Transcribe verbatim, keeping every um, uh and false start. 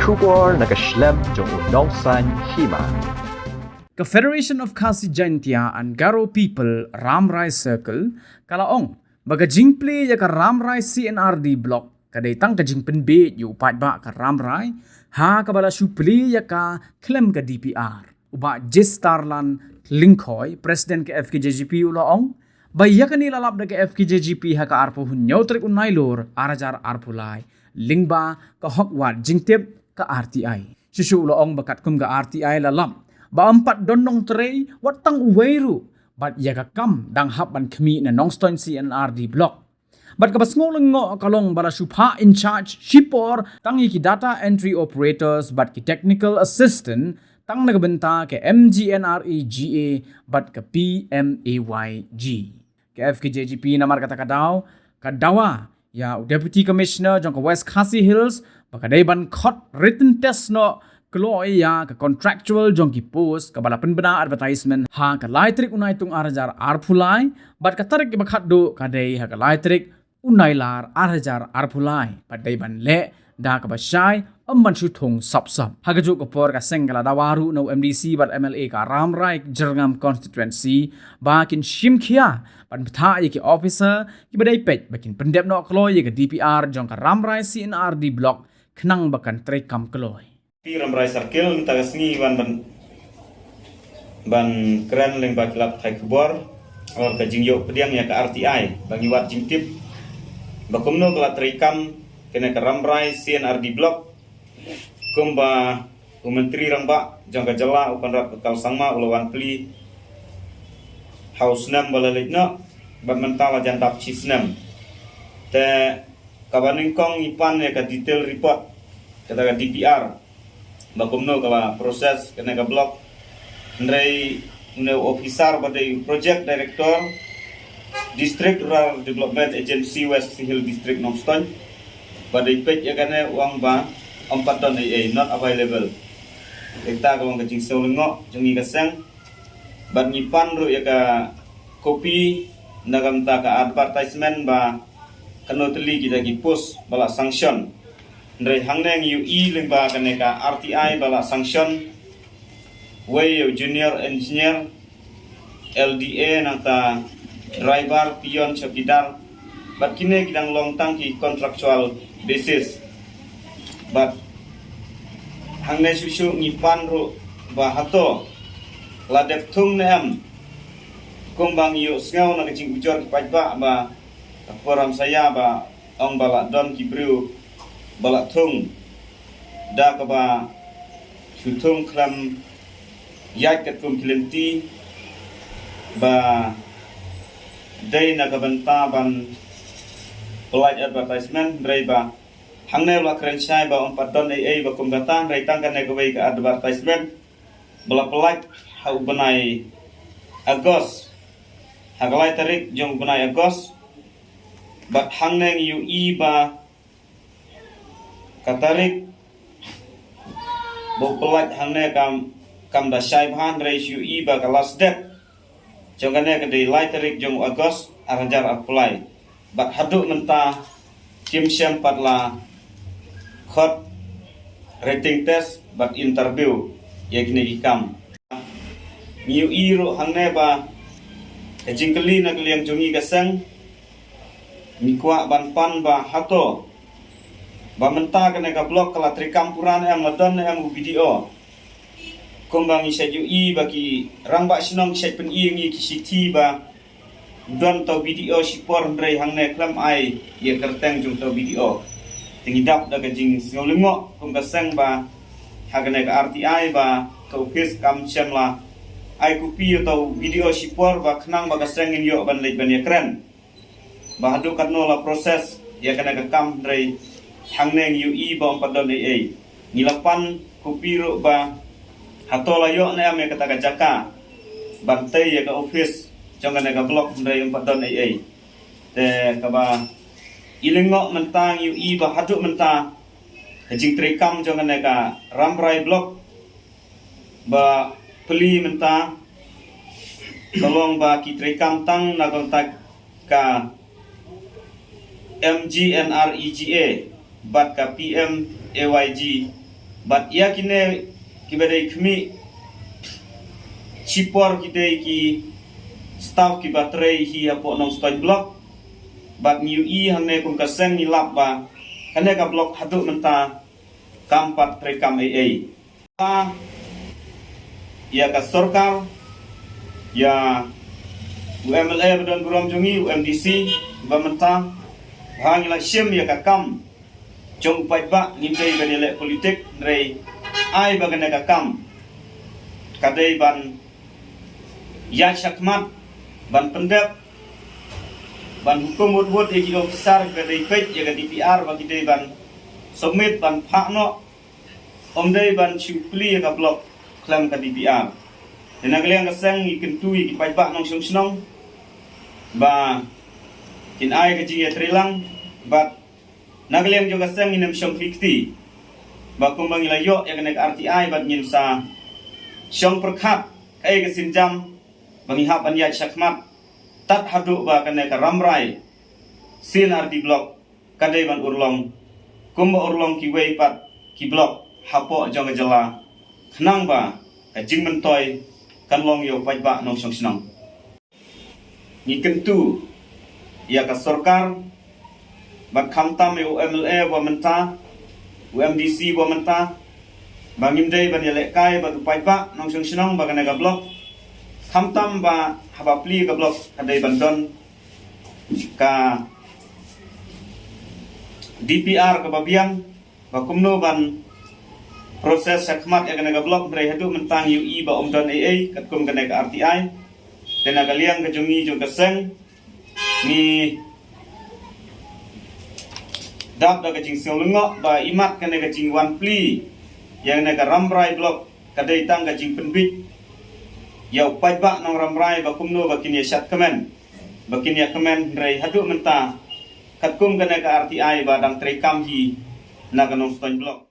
Khubor na ka shlem jong u nongsaiñ hima. Ka Federation of Khasi Jaintia and Garo People Rambrai Circle ka la ong ba ka jingplie ïa ka Rambrai C and R D Block ka dei tang ka jingpynbeit ïa u paidbah ka Rambrai ha kaba la shu plie ïa ka khlem ka D P R. U Bah Jistarlan Lyngkhoi, President ka F K J G P, u la ong ba ïa kane la lap da ka F K J G P ha ka arphew hynñiew tarik u Nailur ar hajar arphew lai lyngba ka hok wad jingtip ka R T I. Shuh shuh u la ong ba katkum ka R T I la lap ba ym pat don nongtrei wat tang uwei ruh, bad ïa ka kam dang hap ban khmih na Nongstoiñ C and R D Block. Bad kaba sngew lyngngoh ka long ba la shu phah in charge shipor tang ïa ki data entry operators bad ki technical assistant tang na ka bynta ka M G N R E G A bad ka P M A Y G. Ka F K J G P namar kata ka daw ka dawa ïa u Deputy Commissioner jong ka West Khasi Hills ba ka dei ban khot written test noh kloi ïa ka contractual jong ki post kaba la pynbna advertisement ha ka lai tarik u Naitung ar hajar arphew lai, bad ka tarik kaba khatduh ka dei ha ka lai tarik u Nailar ar hajar arphew lai, bad dei ban leh da kaba shai, ym ban shu thung sap sap. Ha kajuh ka por ka seng ka la dawa ruh na u M D C bad M L A ka Rambrai Jyrngam Constituency ba kin shim khia ban bthah ïa ki officer kiba dei peit ba kin pyndep noh kloi ïa ka D P R jong ka Rambrai C and R D Block khnang ba kan treikam kloi. Pi Rambrai Circle mynta ka sngi wan ban, ban kren lyngba ki lad pathai khubor halor ka jingïoh pdiang ïa ka R T I ba ngi wad jingtip ba kumno ka la treikam kane ka Rambrai C and R D Block, kumba u Myntri Rangbah jong ka jylla u Conrad K Sangma u la wan plie ha u snem ba la leit noh, bad mynta la jan dap shi snem. Te kaba nyngkong ngi pan ïa ka detail report kata ka D P R ba kumno ka la process kane ka block. Hynrei une u officer ba dei u project director District Rural Development Agency West Khasi Hills District Nongstoiñ ba dei peit ïa kane u ong ba ym pat don ei ei, not available. Kata ka long ka jingsngew lyngngoh jong ngi ka seng. Bad ngi pan ruh ïa ka copy na ka bynta ka advertisement ba kano tylli kita ki post ba la sanction. Hynrei hangne ngi ïohi lyngba kane ka R T I ba la sanction wei ïa u junior engineer, L D A, nangta driver, peon, chowkidar, bad kine ki dang long tang ki contractual basis. Bad hangne shuh shuh ngi pan ruh ba hato la dep thung ne em. Kumba ngi ïohsngew na ka jingujor ki paidbah ba ka khubor ym saia ba ong ba la don ki briew ba la thung da kaba shu thung khlem ïaid katkum ki lynti ba dei na ka bynta ban pynlait advertisement, hynrei ba hangne la kren shai ba ym pat don ei ei ba kum kata, hynrei tang kane kawei ka advertisement ba la pynlait ha u bnai August, ha ka lai tarik jong u bnai August. Bad hangne ngi ïohi ba ka tarik ba u pynlait hangne kam, kam da shai bha, hynrei shu ïohi ba ka last date jong kane ka dei lai tarik jong u August ar hajar arphew lai. Bad haduh mynta kim shym pat la khot written test bad interview ïa kine ki kam. Ngi ïohi ruh hangne ba ka jingkylli na ka liang jong ngi ka seng, ngi kwah ban pan ba hato ba mynta kane ka block ka la treikam pura ne em, la don ne em u B D O. Kumba ngi shait ïohi ba ki rangbah shnong ki shait pyni ïa ngi ki shithi ba don uto u B D O shipor, hynrei hangne khlem ai ïa ka kyrteng jong uto u B D O. Te ngi dap da ka jingsngew lyngngoh kum ka seng ba ha kane ka R T I ba ka office kam shym la ai copy ïa uto u B D O shipor ba khnang ba ka seng ngin ïoh ban leit ban ïakren ba haduh katno la process ïa kane ka kam, hynrei hangne ngi ïohi ba ym pat don ei ei. Ngi la pan copy ruh ba hato la ïoh ne em ïa kata ka jaka ban tei ïa ka office jong kane ka block, hynrei ym pat don ei ei. Te kaba i lyngngoh mynta ngi ïohi ba haduh mynta ka jingtreikam jong kane ka Rambrai block ba plie mynta ka long ba ki treikam tang na ka bynta ka M G N R E G A bad ka P M A Y G Bad ïa kine kiba dei khmih, shipor ki dei ki staff kiba trei hi hapoh Nongstoiñ Block. Bad ngi ïohi hangne kum ka seng ngi lap ba kane ka block haduh mynta kam pat trei kam ei ei. Ba ïa ka sorkar, ïa u M L A ba don burom jong ngi, u M D C ba mynta, ba ngi la shim ïa ka kam jong u paidbah, ngim dei ban ïaleh politik, hynrei ai ba kane ka kam ka dei ban ïaid shakhmat, ban pyndep, ban hukum wut wut ïa ki officer kiba dei peit ïa ka D P R ba ki dei ban submit, ban phah noh, ym dei ban shu plie ïa ka block khlem ka D P R. Te na ka liang ka seng ngi kyntu ïa ki paidbah nongshong shnong ba kin ai ka jingïatreilang, bad na ka liang jong ka seng ngin ym shong khlieh kti. Ba kumba ngi la ïoh ïa kane ka R T I bad ngin sa shong pyrkhat kaei ka sienjam ba ngi hap ban ïaid shakhmat tad haduh ba kane ka Rambrai C and R D Block ka dei ban urlong kumba urlong kiwei pat ki block hapoh jong ka jylla, khnang ba ka jingmyntoi kan long ïa u paidbah nongshong shnong. Ngi kyntu ïa ka sorkar, bad khamtam ïa u M L A ba mynta, u M D C ba mynta, ba ngim dei ban ïalehkai bad u paidbah nongshong shnong ba kane ka block, khamtam ba haba plie ka block ka dei ban don ka D P R kaba biang, ba kumno ban process shakhmat ïa kane ka block, hynrei haduh mynta ngi ïohi ba ym don ei ei katkum kane ka R T I. Te na ka liang ka jong ngi jong ka seng, ngi dap da ka jingsngew lyngngoh ba imat kane ka jingwan plie ïa kane ka Rambrai Block ka dei tang ka jingpynbit ïa u paidbah nong Rambrai ba kumno ba kin ïa shad kmen, ba kin ïa kmen, hynrei haduh mynta katkum kane ka R T I ba dang trei kam hi na ka Nongstoiñ Block.